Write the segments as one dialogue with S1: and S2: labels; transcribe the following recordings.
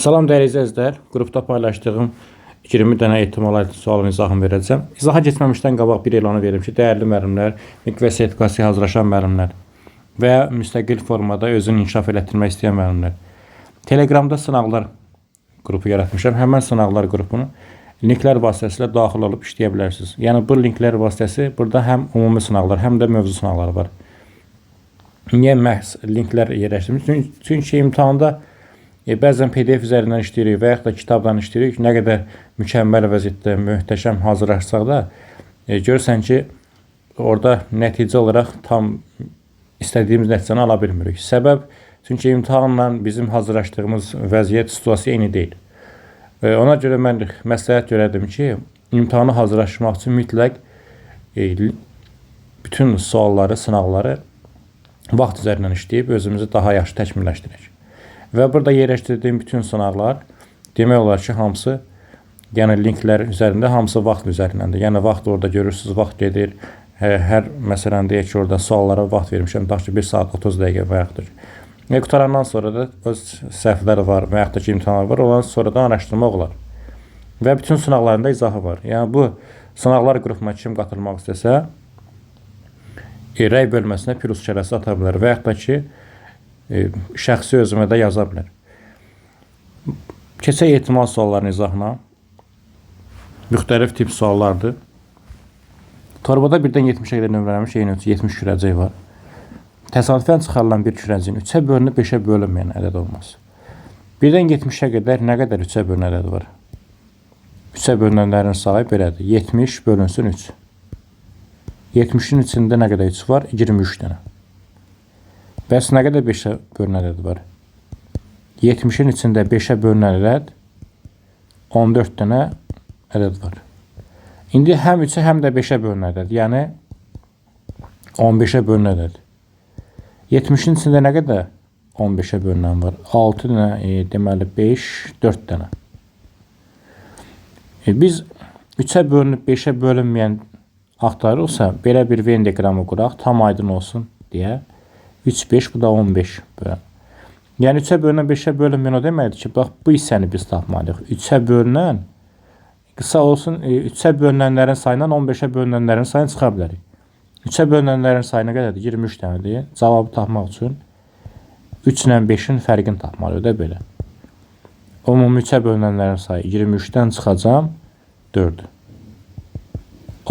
S1: Salam dəyərli izləyicilər, qrupda paylaşdığım 20 dənə ehtimal sualın izahını verəcəm. İzaha keçməmişdən qabaq bir elanı verim ki, dəyərli müəllimlər, MİQ sertifikasiyaya hazırlaşan müəllimlər və ya müstəqil formada özünü inkişaf elətdirmək istəyən müəllimlər. Telegramda sınaqlar qrupu yaratmışam. Həmən sınaqlar qrupunu linklər vasitəsilə daxil olub işləyə bilərsiniz. Yəni bu linklər vasitəsi burada həm ümumi sınaqlar, həm də mövzu sınaqları var. Niyə məhz linklər yerləşdirmiş? Çünki imtahanda bəzən PDF üzərindən işləyirik və yaxud da kitabdan işləyirik. Nə qədər mükəmməl vəziyyətdə, möhtəşəm hazırlaşsaq da, görürsən ki, orada nəticə olaraq tam istədiyimiz nəticəni ala bilmirik. Səbəb, çünki imtahanla bizim hazırlaşdığımız vəziyyət, situasiya eyni deyil. Ona görə mən məsləhət görərdim ki, imtahana hazırlaşmaq üçün mütləq bütün sualları, sınaqları vaxt üzərindən işləyib özümüzü daha yaxşı təkmilləşdirək. Və burada yerləşdirdiyim bütün sınaqlar demək olar ki, hamısı, yəni linklər üzərində hamısı vaxt üzərindəndir. Yəni vaxt orada görürsünüz, vaxt gedir. Hər məsələn deyək ki, orada suallara vaxt vermişəm, tutaq ki, 1 saat 30 dəqiqə və yaxud da ki. Qutarandan sonra da öz səhvlər var və yaxud da ki, imtahanlar var, onları sonradan araşdırmaq olar. Və bütün sınaqların da izahı var. Yəni bu sınaqlar qrupuna kim qatılmaq istəsə, rəy bölməsinə plus işarəsi ata bilər və yaxud da ki, şəxsi özümə də yaza bilər. Keçək ehtimal suallarının izahına. Müxtəlif tip suallardır. Torbada 1-dən 70-ə qədər nömrələnmiş eyni ölçü 70 kürəcək var. Təsadüfən çıxarılan bir kürəciyin 3-ə bölünüb 5-ə bölünməyən ədəd olmaz. 1-dən 70-ə qədər nə qədər 3-ə bölünən ədəd var? 3-ə bölünənlərin sayı belədir. 70 bölünsün 3. 70-in içində nə qədər 3 var? 23 dənə. Bəs nə qədər 5-ə bölünən ədəd var? 70-in içində 5-ə bölünən ədəd 14 dənə ədəd var. İndi həm 3-ə, həm də 5-ə bölünən ədəd, yəni 15-ə bölünən ədəd. 70-in içində nə qədər 15-ə bölünən var? 6 dənə, deməli 5, 4 dənə. Biz 3-ə bölünüb 5-ə bölünməyən axtarırıqsa, belə bir Venn diaqramı quraq, tam aydın olsun deyə. 3, 5, bu da 15 bölən. Yəni 3-ə bölünən 5-ə bölünməyən o deməkdir ki, bax bu hissəni biz tapmalıyıq. 3-ə bölünən, qısa olsun, 3-ə bölünənlərin sayından 15-ə bölünənlərin sayını çıxa bilərik. 3-ə bölünənlərin sayı nə qədərdir? 23 dənədir. Cavabı tapmaq üçün 3 ilə 5-in fərqini tapmalıyıq da belə. Ümumi 3-ə bölünənlərin sayı 23-dən çıxacam 4.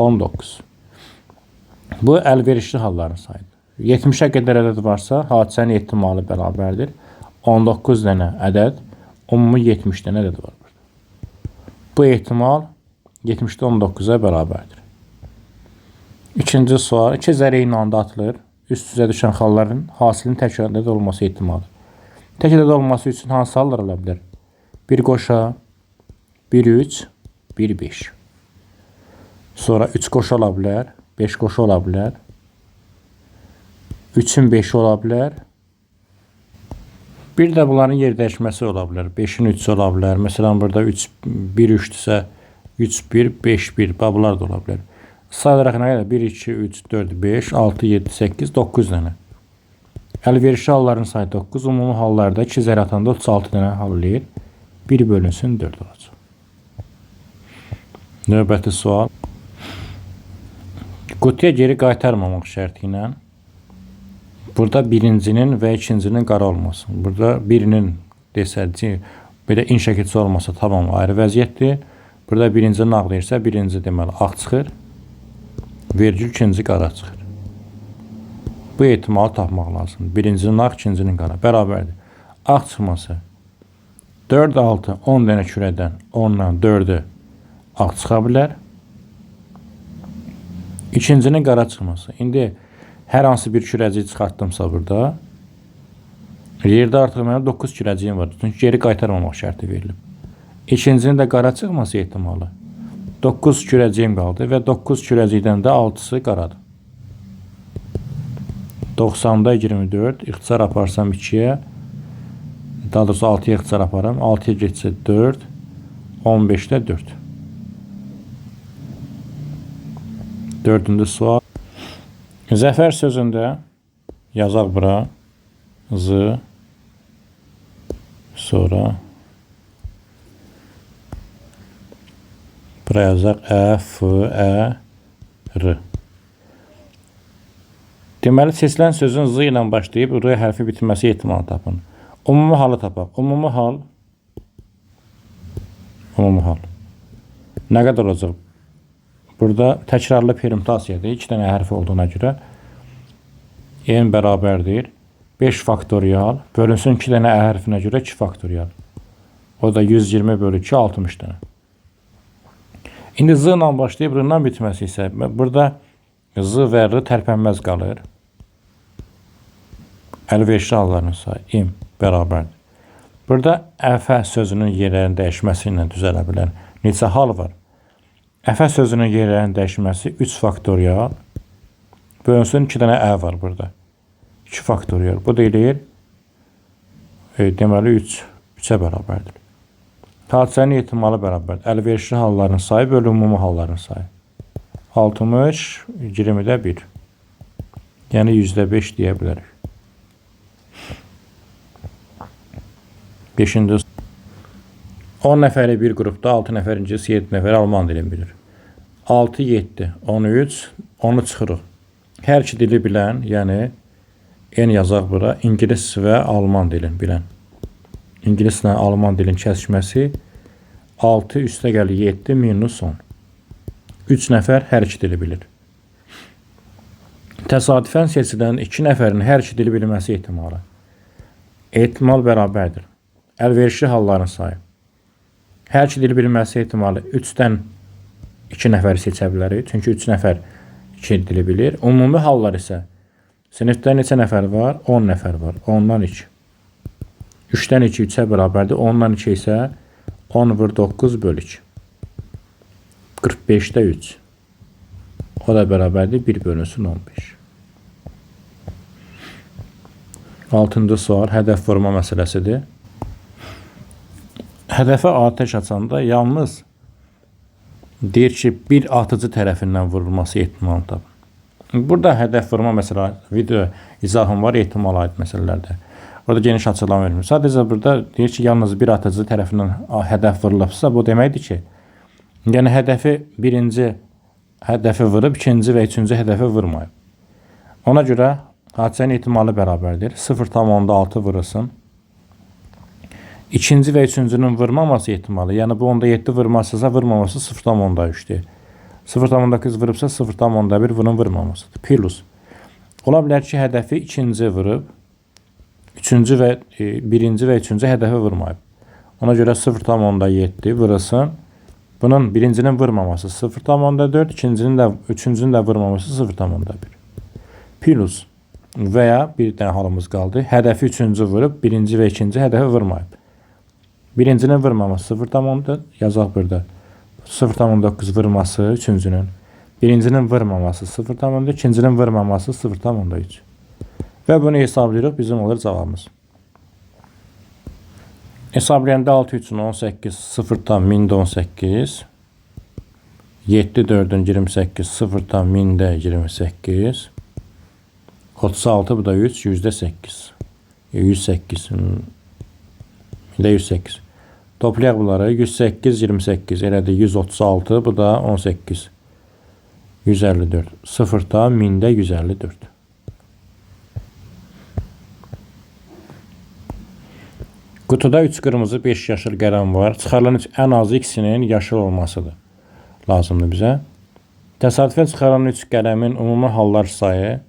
S1: 19. Bu əlverişli halların sayıdır. 70-ə qədər ədəd varsa, hadisənin ehtimalı bərabərdir. 19 dənə ədəd, ümumi 70 dənə ədəd var burada. Bu ehtimal 70-də 19-a bərabərdir. İkinci sual, iki zər eyni anda atılır. Üst-üzə düşən xalların hasilinin tək ədəd olması ehtimalı. Tək ədəd olması üçün hansı hallar ola bilər? 1 qoşa, 1 3, 1 5. Sonra 3 qoşa ola bilər, 5 qoşa ola bilər. 3-ün 5-i ola bilər. Bir də bunların yer dəyişməsi ola bilər. 5-in 3-ü ola bilər. Məsələn, burada 3, 1 3-dürsə 3, 1, 5, 1. Bax, bunlar da ola bilər. Sayılaraq nə qədər? 1, 2, 3, 4, 5, 6, 7, 8, 9 dənə. Əlverişli halların sayı 9. Ümumi hallarda 2 zər atanda 36 dənə hal eləyir. 1 bölünsün 4 olacaq. Növbəti sual. Qutuya geri qaytarmamaq şərti ilə burada birincinin və ikincinin qara olması. Burada birinin desə, belə in şəkilçisi olmasa tamam ayrı vəziyyətdir. Burada birincinin ağ deyirsə, birinci deməli ağ çıxır. Vergül ikinci qara çıxır. Bu ehtimalı tapmaq lazımdır. Birincinin ağ, ikincinin qara. Bərabərdir. Ağ çıxması 4, 6, 10 dənə kürədən 10-dan 4-ü ağ çıxa bilər. İkincinin qara çıxması. İndi hər hansı bir kürəcik çıxartdımsa burada, yerdə artıq mənim 9 kürəciyim var. Çünki geri qaytarmamaq şərti verilib. İkincinin də qara çıxması ehtimalı. 9 kürəciyim qaldı və 9 kürəcikdən də 6-sı qaradır. 90-da 24, ixtisar aparsam 2-yə, daha doğrusu 6-ya ixtisar aparım. 6-ya getsə 4, 15-də 4. Dördüncü sual. Zəfər sözündə yazaq bura. Z, sonra Bura yazaq Ə, F, Ə, R. Deməli, seçilən sözün Z ilə başlayıb R hərfi bitməsi ehtimalını tapın. Ümumi halı tapaq. Ümumi hal. Ümumi hal. Nə qədər olacaq? Burada təkrarlı permutasiyadır. 2 dənə hərf olduğuna görə n bərabərdir. 5 faktorial bölünsün 2 dənə ə hərfinə görə 2 faktorial. O da 120 bölü 2 60 dənə. İndi Z ilə başlayıb R ilə bitməsi isə burada Z və R tərpənməz qalır. Əlverişli halların sayı M bərabərdir. Burada əfə sözünün yerlərinin dəyişməsi ilə düzələ bilən neçə hal var? Əfə sözünün yerlərinin dəyişməsi 3 faktorial bölünsün 2 dənə ə var burada. 2 faktorial. Bu da eləyir. Deməli 3 3-ə bərabərdir. Hadisənin ehtimalı bərabərdir. Əlverişli halların sayı bölü ümumi halların sayı. 60 20-də 1. Yəni %5 deyə bilərik. 5-ci 10 nəfəri bir qrupda, 6 nəfər ingilis, 7 nəfər alman dilini bilir. 6, 7, 13, 10-u çıxırıq. Hər iki dili bilən, yəni N yazaq bura, ingilis və alman dilini bilən. İngilislə alman dilinin kəsişməsi 6 üstə gəlir 7 minus 10. 3 nəfər hər iki dili bilir. Təsadüfən seçilən 2 nəfərin hər iki dili bilməsi ehtimalı. Ehtimal bərabərdir. Əlverişli halların sayı. Hər iki dili bilməsi ehtimalı 3-dən 2 nəfəri seçə bilərik. Çünki 3 nəfər 2 dili bilir. Ümumi hallar isə sinifdə neçə nəfər var? 10 nəfər var. 10-dan 2. 3-dən 2 3-ə bərabərdir. 10-dan 2 isə 10 vur 9 bölü 2. 45-də 3. O da bərabərdir 1 bölünsün 15. 6-cı sual hədəf vurma məsələsidir. Hədəfə atəş açanda yalnız deyir ki, bir atıcı tərəfindən vurulması ehtimalını tapın. Burada hədəf vurma məsələ video izahım var ehtimala aid məsələlərdə. Orada geniş açıqlama vermir. Sadəcə burada deyir ki, yalnız bir atıcı tərəfindən hədəf vurulıbsa, bu deməkdir ki, yəni hədəfi birinci hədəfi vurub, ikinci və üçüncü hədəfi vurmayıb. Ona görə hadisənin ehtimalı bərabərdir. 0,6 vurulsun. İkinci və üçüncünün vurmaması ehtimalı, yəni bu 0,7 vurmasısa vurmaması 0,3-dür. 0,9 vurubsa 0,1 bunun vurmamasıdır. Plus. Ola bilər ki, hədəfi ikinci vurub, üçüncü və birinci və üçüncü hədəfi vurmayıb. Ona görə 0,7 vurulsun. Bunun birincinin vurmaması 0,4, ikincinin də üçüncünün də vurmaması 0,1. Plus və ya bir dənə halımız qaldı. Hədəfi üçüncü vurub, birinci və ikinci hədəfi vurmayıb. Birincinin vurmaması 0,4 yazaq burada. 0,9 vurması üçüncünün. Birincinin vurmaması 0,4, ikincinin vurmaması 0,3. Və bunu hesablayırıq, bizim olur cavabımız. Hesablayanda 6 üçün 18, 0,1018. 7 4-ün 28, 0,1028. 36 bu da 3, %8. 108. 108. Toplayaq bunları. 108, 28. Elədir 136, bu da 18. 154. 0,1054. Qutuda 3 qırmızı, 5 yaşıl qələm var. Çıxarılan 3 ən azı ikisinin yaşıl olmasıdır. Lazımdır bizə. Təsadüfən çıxarılan 3 qələmin ümumi hallar sayı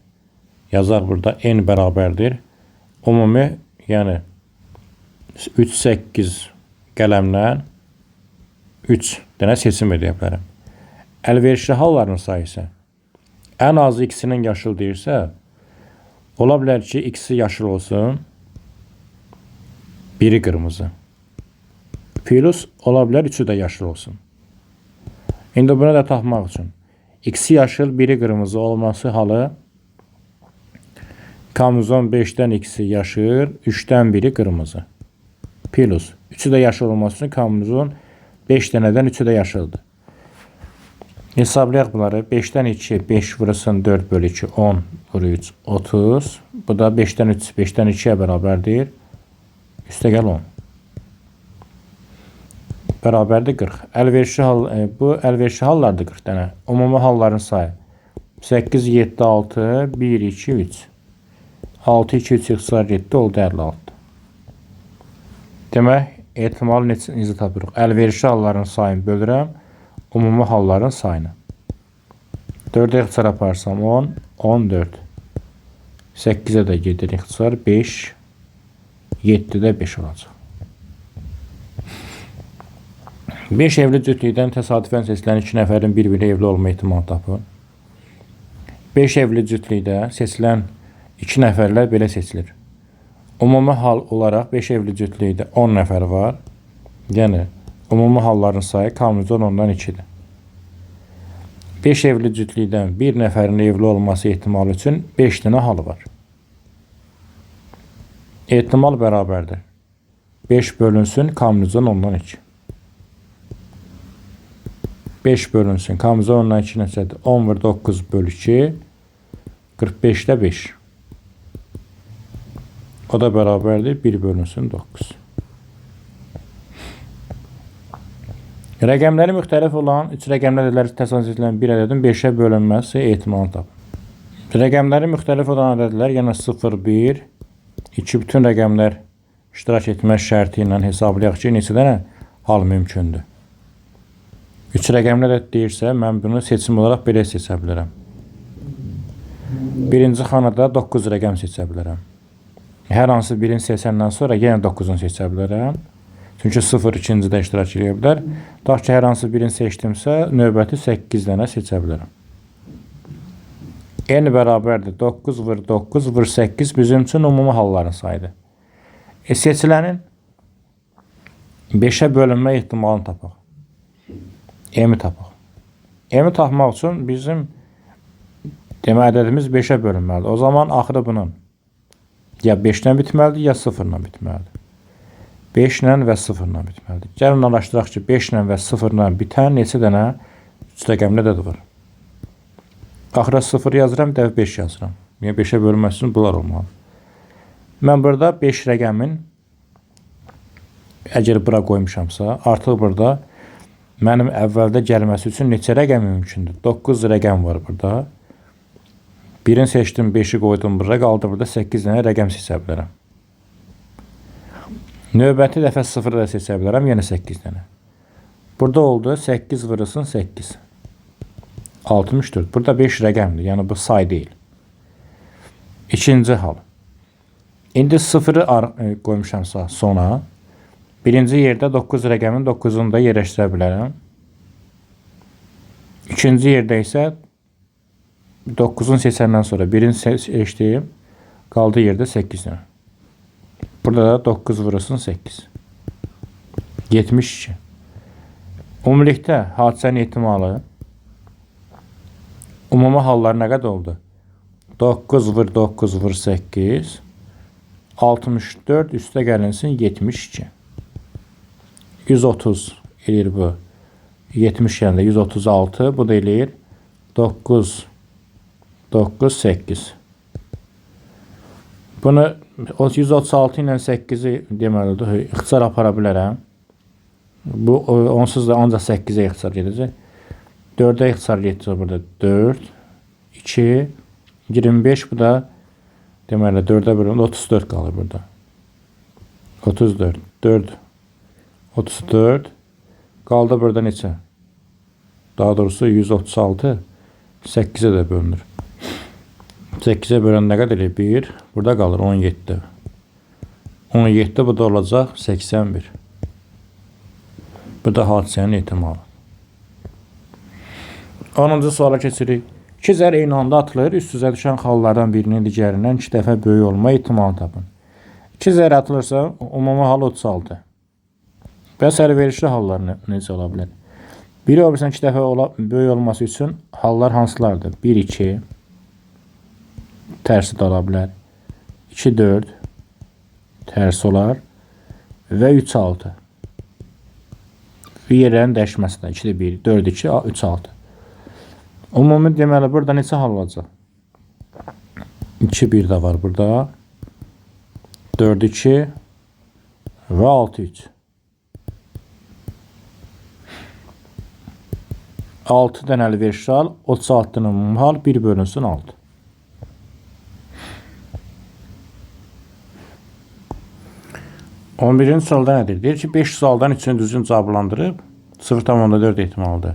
S1: yazaq burada n bərabərdir. Ümumi, yəni 3, 8 qələmdən 3 dənə seçim edə bilərəm. Əlverişli halların sayısı ən azı ikisinin yaşıl deyirsə, ola bilər ki, ikisi yaşıl olsun, biri qırmızı. Plus ola bilər üçü də yaşıl olsun. İndi bunu da tapmaq üçün ikisi yaşıl, biri qırmızı olması halı Kamuzon 5-dən ikisi yaşıl, 3-dən biri qırmızı. Plus üçü də yaşıl olması üçün kamuzon 5 dənədən üçü də yaşıldır. Hesablayaq bunları. 5-dən 2, 5 vurulsun 4 bölü 2, 10 vuru 3, 30. Bu da 5-dən 3, 5-dən 2-yə bərabərdir. Üstəgəl 10. Bərabərdir 40. Əlverişli hal, bu əlverişli hallardır 40 dənə. Ümumi halların sayı 8, 7, 6, 1, 2, 3. 6, 2, 3 ixtisar getdi, oldu 56. Demək, ehtimalı necə tapırıq? Əlverişli halların sayını bölürəm ümumi halların sayını. 4-ə ixtisar aparsam 10, 14. 8-ə də gedir ixtisar 5, 7-də 5 olacaq. 5 evli cütlükdən təsadüfən seçilən 2 nəfərin bir-biri evli olma ehtimalı tapın. 5 evli cütlükdə seçilən 2 nəfərlər belə seçilir. Ümumi hal olaraq 5 evli cütlükdə 10 nəfər var. Yəni, ümumi halların sayı K-10 ondan 2-dir. 5 evli cütlükdən bir nəfərin evli olması ehtimalı üçün 5 dənə hal var. Ehtimal bərabərdir. 5 bölünsün K-10 ondan 2. 5 bölünsün. K-10 ondan 2 neçədir? 10 vur 9 böl 2. 45-də 5. O da bərabərdir. 1 bölünsün 9. Rəqəmləri müxtəlif olan 3 rəqəmli ədədlər təsadüf edilən bir ədədin 5-ə bölünməsi ehtimalını tapın. Rəqəmləri müxtəlif olan ədədlər, yəni 0, 1, 2 bütün rəqəmlər iştirak etmək şərti ilə hesablayaq ki, neçə dənə hal mümkündür. 3 rəqəmli ədəd deyirsə, mən bunu seçim olaraq belə seçə bilərəm. Birinci xanada 9 rəqəm seçə bilərəm. Hər hansı birini seçəndən sonra yenə 9-unu seçə bilərəm. Çünki 0 ikincidə iştirak edə bilər. Tutaq ki, hər hansı birini seçdimsə, növbəti 8 dənə seçə bilərəm. N bərabərdir 9 vur 9 vur 8 bizim üçün ümumi halların sayıdır. Seçilənin 5-ə bölünmə ehtimalını tapaq. M-i tapaq. M-i tapmaq üçün bizim demək ədədimiz 5-ə bölünməlidir. O zaman axırı bunun ya 5-lə bitməlidir, ya 0-la bitməlidir. 5 ilə və 0 ilə bitməlidir. Gəlin araşdıraq ki, 5 ilə və 0 ilə bitən neçə dənə 3 rəqəmli ədəd var. Axıra 0 yazıram, dəf 5 yazıram. Yəni 5-ə bölünməsi üçün bunlar olmalıdır. Mən burada 5 rəqəmin əgər bura qoymuşamsa, artıq burada mənim əvvəldə gəlməsi üçün neçə rəqəm mümkündür? 9 rəqəm var burada. Birini seçdim, 5-i qoydum bura, qaldı burada 8 dənə rəqəm seçə bilərəm. Növbəti dəfə 0 da seçə bilərəm, yenə 8 dənə. Burada oldu 8 vurulsun 8. 64. Burada 5 rəqəmdir, yəni bu say deyil. İkinci hal. İndi 0-ı qoymuşamsa sona, birinci yerdə 9 rəqəmin 9-unu da yerləşdirə bilərəm. İkinci yerdə isə 9-un seçəndən sonra birini seçdim, qaldığı yerdə 8 dənə. Burada da 9 vurulsun 8. 72. Ümumilikdə hadisənin ehtimalı ümumi hallar nə qədər oldu? 9 vur 9 vur 8. 64 üstə gəlinsin 72. 130 eləyir bu. 70 yerində 136. Bu da eləyir 9 9 8. Bunu 136 ilə 8-i deməlidir, ixtisar apara bilərəm. Bu onsuz da ancaq 8-ə ixtisar gedəcək. 4-ə ixtisar gedəcək burada 4, 2, 25 bu da deməli 4-ə bölündə 34 qalır burada. 34, 4, 34 qaldı burada neçə? Daha doğrusu 136 8-ə də bölünür. 8-ə bölən nə qədər eləyir? 1. Burada qalır 17. 17 bu da olacaq 81. Bu da hadisənin ehtimalı. 10-cu suala keçirik. İki zər eyni anda atılır. Üst-üzə düşən xallardan birinin digərindən 2 dəfə böyük olma ehtimalını tapın. İki zər atılırsa, ümumi hal 36. Bəs əlverişli hallar necə ola bilər? Biri o birisindən 2 dəfə böyük olması üçün hallar hansılardır? 1, 2, tərsi də ola bilər. 2, 4, tərsi olar və 3, 6. Yerlərin dəyişməsi də 2, 1, 4, 2, 3, 6. Ümumi deməli burada neçə hal olacaq? 2, 1 də var burada. 4, 2 və 6, 3. 6 dənə əlverişli hal, 36-nın ümumi hal 1 bölünsün 6. On birinci sualda nədir? Deyir ki, 5 sualdan 3-ünü düzgün cavablandırıb 0,4 ehtimalıdır.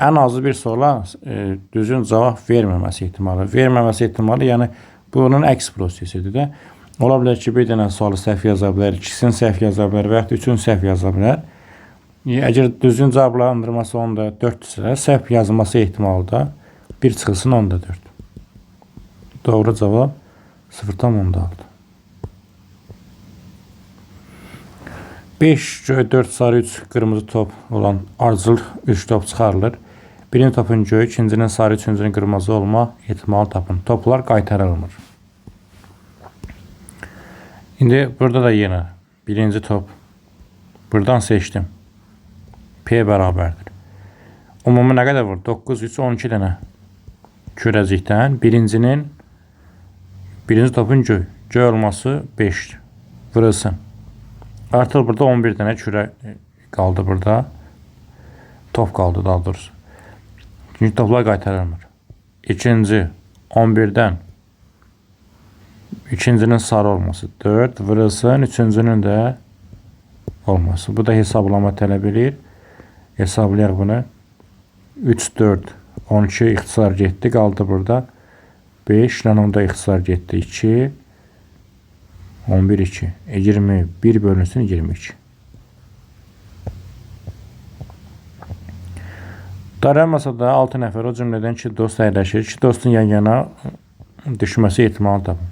S1: Ən azı bir suala düzgün cavab verməməsi ehtimalı. Verməməsi ehtimalı, yəni bunun əks prosesidir də. Ola bilər ki, bir dənə sualı səhv yaza bilər, ikisini səhv yaza bilər və yaxud da üçünü səhv yaza bilər. Əgər düzgün cavablandırması onda 4-dürsə, səhv yazması ehtimalı da 1 çıxılsın onda 4. Doğru cavab 0,6. 5, 4 sarı, 3 qırmızı top olan ardıcıl 3 top çıxarılır. Birinci topun göy, ikincinin sarı, üçüncünün qırmızı olma ehtimalı tapın. Toplar qaytarılmır. İndi burada da yenə birinci top buradan seçdim. P bərabərdir. Ümumi nə qədər var? 9, 3, 12 dənə kürəcikdən birinci topun göy. Göy olması 5 vurulsun. Artıq burada 11 dənə kürə qaldı burada. Top qaldı daha doğrusu. Çünki toplar qaytarılmır. İkinci 11-dən ikincinin sarı olması 4 vurulsun. Üçüncünün də olması. Bu da hesablama tələb eləyir. Hesablayaq bunu. 3, 4, 12 ixtisar getdi. Qaldı burada. 5 ilə onda ixtisar getdi. 2, 11, 2. 21 bölünsün 22. Dairə masada 6 nəfər, o cümlədən 2 dost əyləşir. 2 dostun yan-yana düşməsi ehtimalı tapın.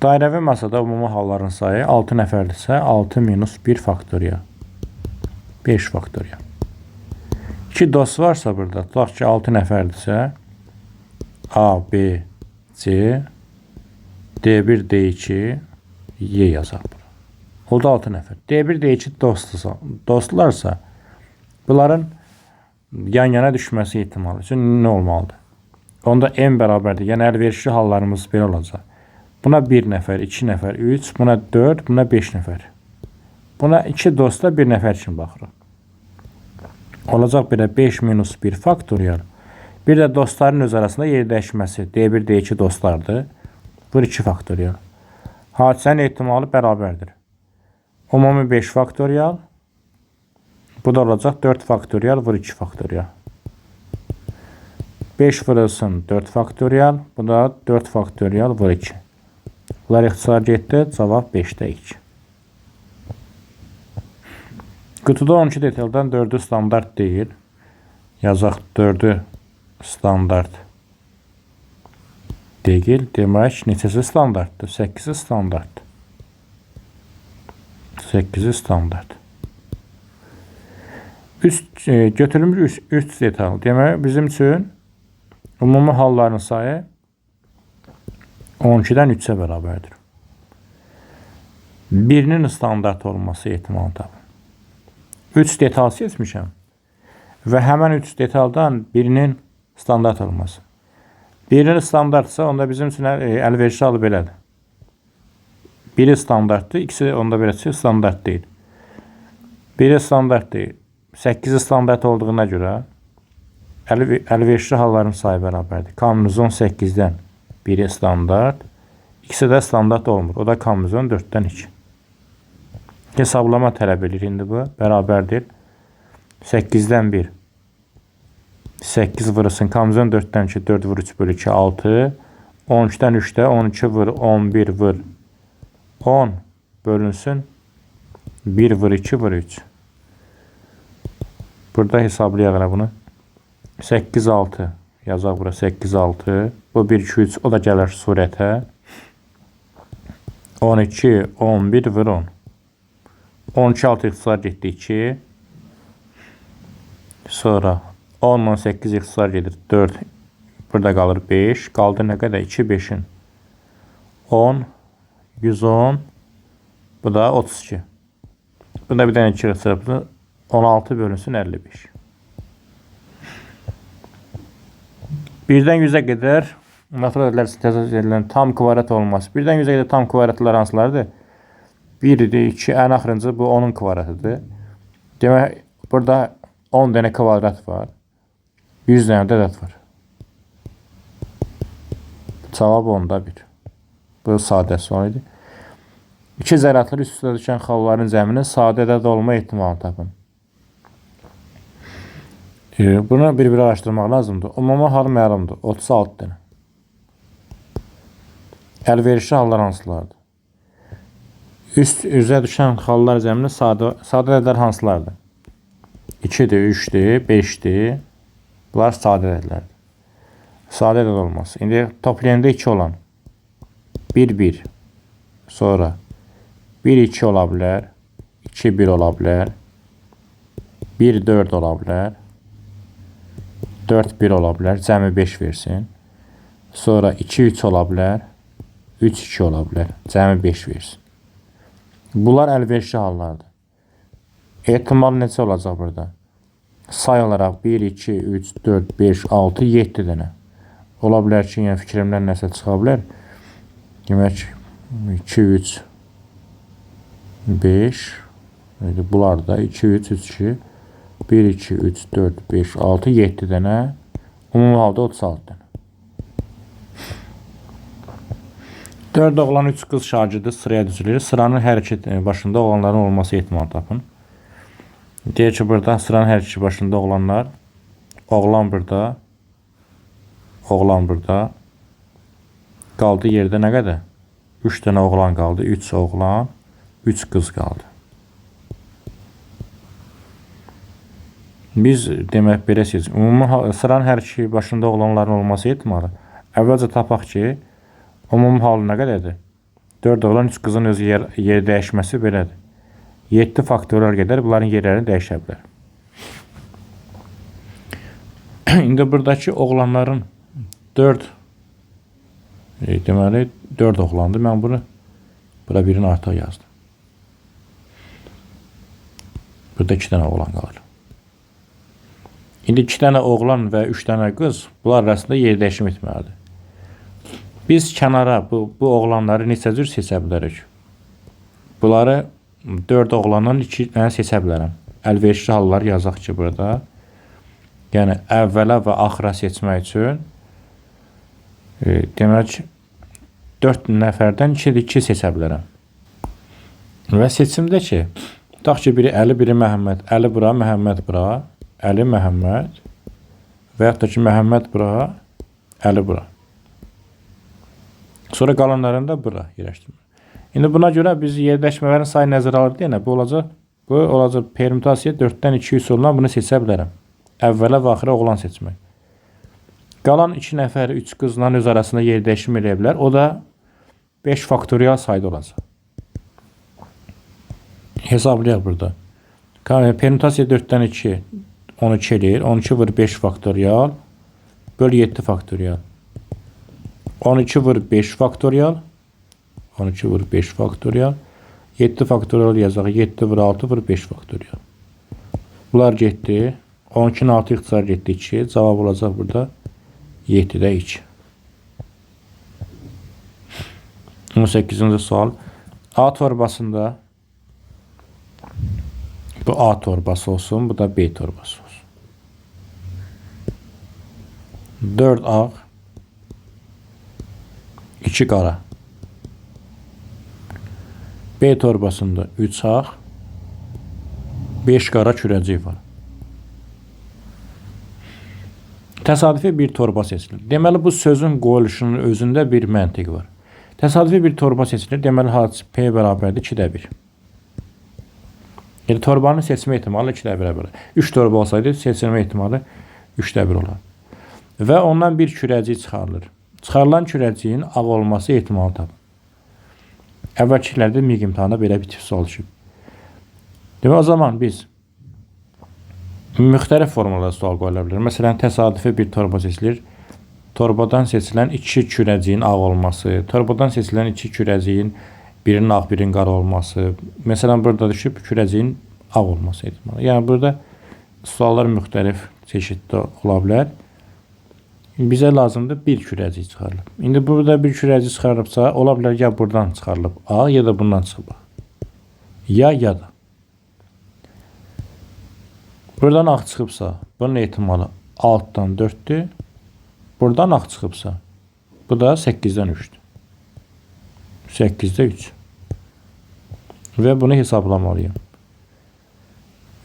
S1: Dairəvi masada ümumi halların sayı 6 nəfərdirsə, 6 minus 1 faktoriya. 5 faktoriya. 2 dost varsa burada, tutaq ki 6 nəfərdirsə, A, B, C, D1, D2, Y yazaq bura. Oldu 6 nəfər. D1, D2 dostlarsa, bunların yan-yana düşməsi ehtimalı üçün nə olmalıdır? Onda M bərabərdir. Yəni əlverişli hallarımız belə olacaq. Buna 1 nəfər, 2 nəfər, 3, buna 4, buna 5 nəfər. Buna 2 dosta 1 nəfər kimi baxırıq. Olacaq belə 5 minus 1 faktorial. Bir də dostların öz arasında yer dəyişməsi. D1, D2 dostlardır. Vur 2 faktorial. Hadisənin ehtimalı bərabərdir. Ümumi 5 faktorial. Bu da olacaq 4 faktorial vur 2 faktorial. 5 vurulsun 4 faktorial. Bu da 4 faktorial vur 2. Bunlar ixtisar getdi. Cavab 5-də 2. Qutuda 12 detaldan 4-ü standart deyil. Yazaq 4-ü standart deyil. Demək, neçəsi standartdır? 8-i standart. 8-i standart. Götürülmüş 3 detal. Demək, bizim üçün ümumi halların sayı 12-dən 3-ə bərabərdir. Birinin standart olması ehtimalı tapın. 3 detal seçmişəm və həmən 3 detaldan birinin standart olması. Birinin standartsa onda bizim üçün əlverişli halı belədir. Biri standartdır, ikisi onda belə standart deyil. Biri standart deyil. 8-i standart olduğuna görə əlverişli halların sayı bərabərdir. K minus 18-dən biri standart, ikisi də standart olmur. O da K minus 4-dən 2. Hesablama tələb edir indi bu. Bərabərdir. 8-dən 1. 8 vurulsun. K minus 4-dən 2, 4 vur 3 bölü 2, 6. 13-dən 3-də 12 vur 11 vur 10 bölünsün. 1 vur 2 vur 3. Burada hesablayaq elə bunu. 8, 6. Yazaq bura 8, 6. Bu 1, 2, 3. O da gələr surətə. 12, 11 vur 10. 12, 6 ixtisar getdi 2. Sonra 10 ilə 8 ixtisar gedir 4. Burada qalır 5. Qaldı nə qədər? 2, 5-in. 10, 110. Bu da 32. Bunda bir dənə 2 ixtisar. 16 bölünsün 55. 1-dən 100-ə qədər natural ədədlər sintez edilən tam kvadrat olması. 1-dən 100-ə qədər tam kvadratlar hansılardır? 1 idi, 2, ən axırıncı bu 10-un kvadratıdır. Demək, burada 10 dənə kvadrat var. 100 dənə də ədəd var. Cavab onda 1. Bu sadə sual idi. İki zərətli üst-üstə düşən xalların cəminin sadə ədəd olma ehtimalını tapın. Bunu bir-bir araşdırmaq lazımdır. Ümumi hal məlumdur. 36 dənə. Əlverişli hallar hansılardır? Üst üzə düşən xallar cəminin sadə ədədlər hansılardır? 2-dir, 3-dür, 5-dir. Bunlar sadə ədədlərdir. Sadə ədəd olmaz. İndi toplayanda 2 olan 1, 1. Sonra 1, 2 ola bilər. 2, 1 ola bilər. 1, 4 ola bilər. 4, 1 ola bilər. Cəmi 5 versin. Sonra 2, 3 ola bilər. 3, 2 ola bilər. Cəmi 5 versin. Bunlar əlverişli hallardır. Ehtimal neçə olacaq burada? Say olaraq 1, 2, 3, 4, 5, 6, 7 dənə. Ola bilər ki, yəni fikrimdən nəsə çıxa bilər. Demək, 2, 3, 5. Bunlar da 2, 3, 3, 2, 1, 2, 3, 4, 5, 6, 7 dənə. Ümumi halda 36 dənə. 4 oğlan, 3 qız şagirdi sıraya düzülür. Sıranın hər iki başında oğlanların olması ehtimalı tapın. Deyir ki, burada sıranın hər iki başında oğlanlar. Oğlan burada. Oğlan burada. Qaldı yerdə nə qədər? 3 dənə oğlan qaldı. 3 oğlan, 3 qız qaldı. Biz demək belə seçirik. Ümumi sıranın hər iki başında oğlanların olması ehtimalı. Əvvəlcə tapaq ki, ümumi halı nə qədərdir? 4 oğlan, 3 qızın öz yer dəyişməsi belədir. 7 faktorial qədər bunların yerlərini dəyişə bilər. İndi buradakı oğlanların 4 deməli 4 oğlandır. Mən bunu bura birini artıq yazdım. Burada 2 dənə oğlan qalır. İndi 2 dənə oğlan və 3 dənə qız bunlar arasında yer dəyişim etməlidir. Biz kənara bu oğlanları neçə cür seçə bilərik? Bunları 4 oğlandan 2 dənə seçə bilərəm. Əlverişli hallar yazaq ki burada. Yəni əvvələ və axıra seçmək üçün demək 4 nəfərdən 2 seçə bilərəm. Və seçimdə ki, tutaq ki, biri Əli, biri Məhəmməd. Əli bura, Məhəmməd bura. Əli, Məhəmməd. Və yaxud da ki, Məhəmməd bura, Əli bura. Sonra qalanlarını da bura yerləşdirmək. İndi buna görə biz yerləşmələrin sayı nəzərə alır deyənə, bu olacaq permutasiya 4-dən 2 üsulundan bunu seçə bilərəm. Əvvələ və axıra oğlan seçmək. Qalan 2 nəfər 3 qızla öz arasında yer dəyişim eləyə bilər. O da 5 faktorial sayda olacaq. Hesablayaq burada. Permutasiya 4-dən 2 12 eləyir. 12 vur 5 faktorial böl 7 faktorial. 12 vur 5 faktorial 12 vur 5 faktorial 7 faktorial yazaq. 7 vur 6 vur 5 faktorial. Bunlar getdi. 12-nin 6 ixtisar getdi 2. Cavab olacaq burada 7-də 2. 18-ci sual. A torbasında bu A torbası olsun, bu da B torbası olsun. 4 ağ, 2 qara. B torbasında 3 ağ, 5 qara kürəcik var. Təsadüfi bir torba seçilir. Deməli, bu sözün qoyuluşunun özündə bir məntiq var. Təsadüfi bir torba seçilir. Deməli, hadis P bərabərdir 2-də 1. Yəni, torbanın seçmə ehtimalı 2-də 1-ə bərabər. 3 torba olsaydı, seçilmə ehtimalı 3-də 1 olar. Və ondan bir kürəcik çıxarılır. Çıxarılan kürəciyin ağ olması ehtimalı tapın. Əvvəlki illərdə MİQ imtahanında belə bir tip sual düşüb. Demək, o zaman biz müxtəlif formalarda sual qoyula bilər. Məsələn, təsadüfi bir torba seçilir. Torbadan seçilən iki kürəciyin ağ olması, torbadan seçilən iki kürəciyin birinin ağ, birinin qara olması. Məsələn, burada düşüb kürəciyin ağ olması ehtimalı. Yəni, burada suallar müxtəlif çeşiddə ola bilər. Bizə lazımdır bir kürəcik çıxarılıb. İndi burada bir kürəcik çıxarılıbsa, ola bilər ya buradan çıxarılıb A, ya da bundan çıxıb A. Ya, ya da. Buradan ağ çıxıbsa, bunun ehtimalı 6-dan 4-dür. Buradan ağ çıxıbsa, bu da 8-dən 3-dür. 8-də 3. Və bunu hesablamalıyım.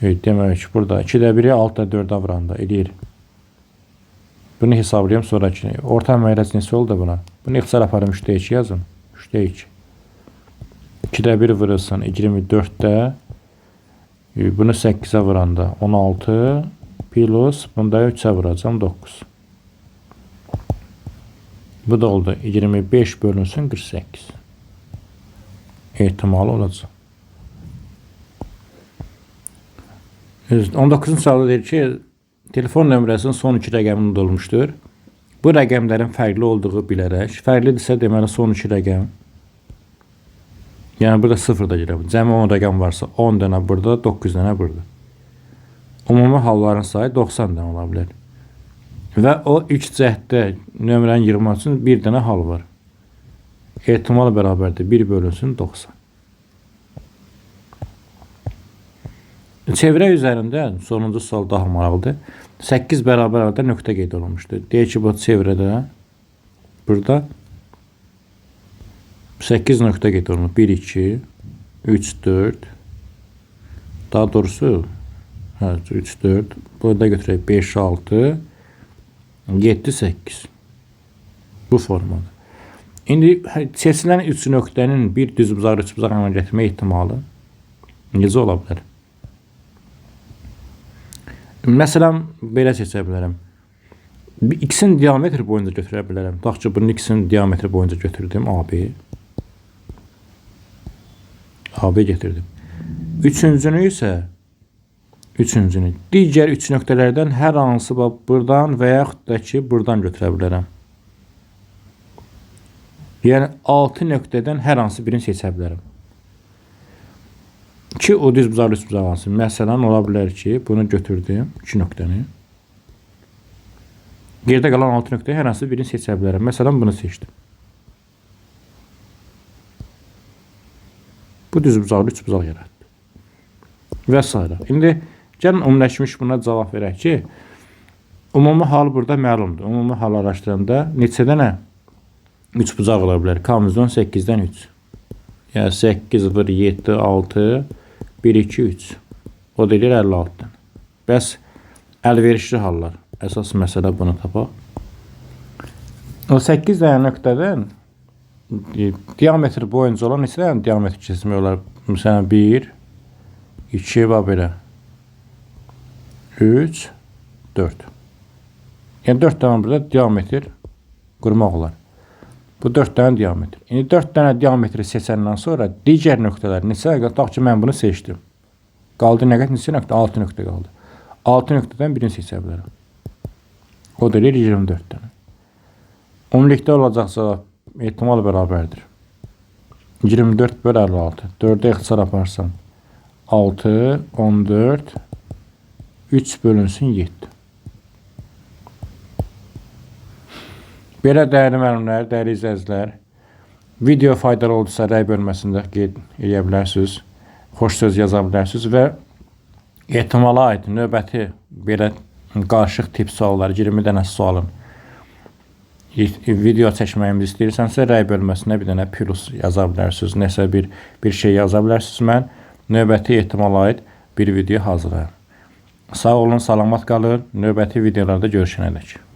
S1: Evet, demək ki, burada 2-də 1-i 6-da 4-ə vuranda eləyir. Bunu hesablayayım sonrakini. Orta məxrəc neçə oldu buna? Bunu ixtisar aparım 3-də 2 yazın. 3-də 2. 2-də 1 vurulsun 24-də. Bunu 8-ə vuranda 16 plus bunda 3-ə vuracağım 9. Bu da oldu 25 bölünsün 48. Ehtimalı olacaq. 19-cu sualda deyir ki, telefon nömrəsinin son iki rəqəmi unudulmuşdur. Bu rəqəmlərin fərqli olduğu bilərək, fərqlidirsə deməli son iki rəqəm, yəni burada 0 da girə bilər. Cəmi 10 rəqəm varsa 10 dənə burada, 9 dənə burada. Ümumi halların sayı 90 dənə ola bilər. Və o ilk cəhddə nömrəni yığmaq üçün bir dənə hal var. Ehtimal bərabərdir 1 bölünsün 90. Çevrə üzərində sonuncu sual daha maraqlıdır. 8 bərabər arada nöqtə qeyd olunmuşdur. Deyək ki, bu çevrədə burada 8 nöqtə qeyd olunur. 1, 2, 3, 4. Daha doğrusu 3, 4. Burada götürək 5, 6, 7, 8. Bu formada. İndi seçilən 3 nöqtənin bir düzbucaq, üçbucaq əmələ gətirmə ehtimalı necə ola bilər? Məsələn, belə seçə bilərəm. X-in diametri boyunca götürə bilərəm. Tutaq ki, bunun X-in diametri boyunca götürdüm AB. AB getirdim. Üçüncünü isə üçüncünü digər üç nöqtələrdən hər hansı buradan və yaxud da ki, buradan götürə bilərəm. Yəni 6 nöqtədən hər hansı birini seçə bilərəm. Ki o düz bucaqlı üç bucaq alsın. Məsələn, ola bilər ki, bunu götürdüm, 2 nöqtəni. Yerdə qalan 6 nöqtəyi hər hansı birini seçə bilərəm. Məsələn, bunu seçdim. Bu düz bucaqlı üç bucaq yaratdı. Və s. İndi gəlin ümumiləşmiş buna cavab verək ki, ümumi hal burada məlumdur. Ümumi hal araşdıranda neçə dənə üç bucaq ola bilər? K-mızdan 8-dən 3. Yəni 8, 1, 7, 6, 1, 2, 3. O da eləyir 56 dənə. Bəs əlverişli hallar. Əsas məsələ bunu tapaq. O 8 dənə nöqtədən diametr boyunca olan neçə dənə diametr kesmək olar? Məsələn 1, 2 və belə. 3, 4. Yəni 4 dənə burada diametr qurmaq olar. Bu 4 dənə diametr. İndi 4 dənə diametri seçəndən sonra digər nöqtələr neçə? Tutaq ki, mən bunu seçdim. Qaldı nə qədər? Neçə nöqtə? 6 nöqtə qaldı. 6 nöqtədən birini seçə bilərəm. O da eləyir 24 dənə. Ümumilikdə olacaq cavab ehtimal bərabərdir. 24 böl 56. 4-ə ixtisar aparsam 6, 14, 3 bölünsün 7. Belə dəyərli müəllimlər, dəyərli izləyicilər, video faydalı oldusa rəy bölməsində qeyd edə bilərsiniz, xoş söz yaza bilərsiniz və ehtimala aid növbəti belə qarışıq tip suallar, 20 dənə sualın video çəkməyimizi istəyirsənsə rəy bölməsinə bir dənə plus yaza bilərsiniz, nəsə bir şey yaza bilərsiniz. Mən növbəti ehtimala aid bir video hazırlayıram. Sağ olun, salamat qalın. Növbəti videolarda görüşənədək.